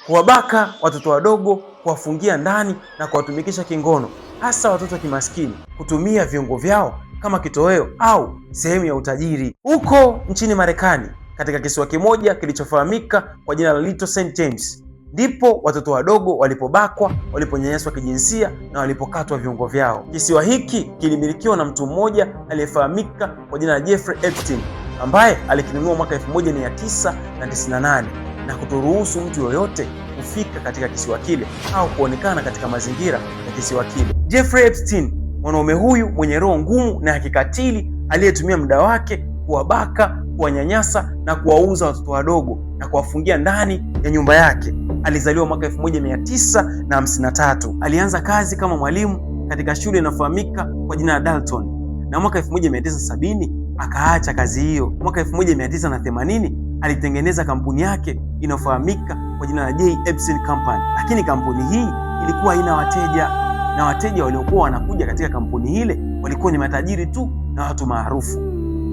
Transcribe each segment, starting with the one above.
Kuwabaka watoto wadogo, kuwafungia ndani na kuwatumikisha kingono, hasa watoto wa kimaskini, kutumia viungo vyao kama kitoweo au sehemu ya utajiri. Huko nchini Marekani, katika kisiwa kimoja kilichofahamika kwa jina la Little St James, ndipo watoto wadogo walipobakwa, waliponyanyaswa kijinsia na walipokatwa viungo vyao. Kisiwa hiki kilimilikiwa na mtu mmoja aliyefahamika kwa jina la Jeffrey Epstein, ambaye alikinunua mwaka 1998 na kutoruhusu mtu yoyote kufika katika kisiwa kile au kuonekana katika mazingira ya kisiwa kile. Jeffrey Epstein, mwanaume huyu mwenye roho ngumu na ya kikatili, aliyetumia muda wake kuwabaka, kuwanyanyasa na kuwauza watoto wadogo na kuwafungia ndani ya nyumba yake. Alizaliwa mwaka 1953. Alianza kazi kama mwalimu katika shule inayofahamika kwa jina la Dalton, na mwaka 1970 akaacha kazi hiyo. Mwaka 1980 alitengeneza kampuni yake inayofahamika kwa jina la J. Epstein Company, lakini kampuni hii ilikuwa haina wateja na wateja waliokuwa wanakuja katika kampuni ile walikuwa ni matajiri tu na watu maarufu.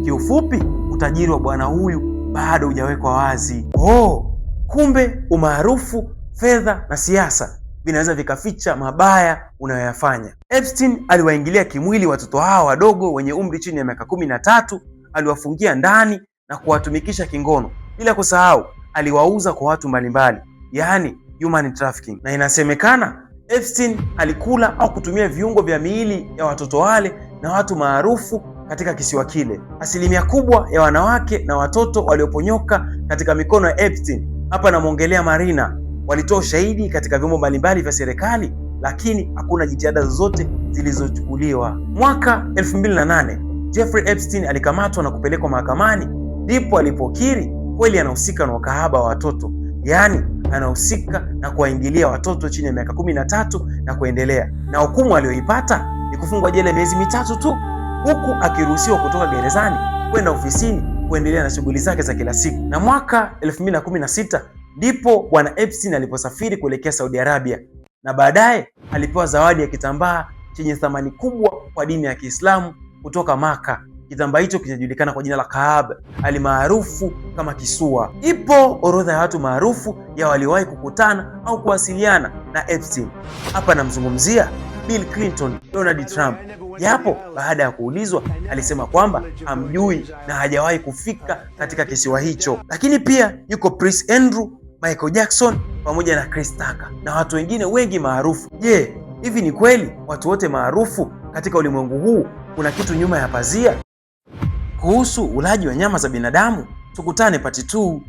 Kiufupi, utajiri wa bwana huyu bado hujawekwa wazi. Oh, kumbe umaarufu, fedha na siasa vinaweza vikaficha mabaya unayoyafanya. Epstein aliwaingilia kimwili watoto hawa wadogo wenye umri chini ya miaka 13, aliwafungia ndani na kuwatumikisha kingono, bila kusahau aliwauza kwa watu mbalimbali, yaani human trafficking. Na inasemekana Epstein alikula au kutumia viungo vya miili ya watoto wale na watu maarufu katika kisiwa kile. Asilimia kubwa ya wanawake na watoto walioponyoka katika mikono ya Epstein, hapa namwongelea Marina, walitoa ushahidi katika vyombo mbalimbali vya serikali, lakini hakuna jitihada zozote zilizochukuliwa. Mwaka 2008 Jeffrey Epstein alikamatwa na kupelekwa mahakamani, ndipo alipokiri kweli anahusika na ukahaba wa watoto, yaani anahusika na kuwaingilia watoto chini ya miaka 13 na kuendelea, na hukumu aliyoipata ni kufungwa jela miezi 3 tu, huku akiruhusiwa kutoka gerezani kwenda ofisini kuendelea na shughuli zake za kila siku. Na mwaka 2016 ndipo bwana Epstein aliposafiri kuelekea Saudi Arabia, na baadaye alipewa zawadi ya kitambaa chenye thamani kubwa kwa dini ya Kiislamu kutoka Maka. Kitambaa hicho kinajulikana kwa jina la Kaaba, alimaarufu kama kisua. Ipo orodha ya watu maarufu ya waliowahi kukutana au kuwasiliana na Epstein. Hapa namzungumzia Bill Clinton, Donald Trump, japo baada ya kuulizwa alisema kwamba hamjui na hajawahi kufika katika kisiwa hicho. Lakini pia yuko Prince Andrew, Michael Jackson pamoja na Chris Tucker na watu wengine wengi maarufu. Je, hivi ni kweli watu wote maarufu katika ulimwengu huu kuna kitu nyuma ya pazia? Kuhusu ulaji wa nyama za binadamu, tukutane part 2.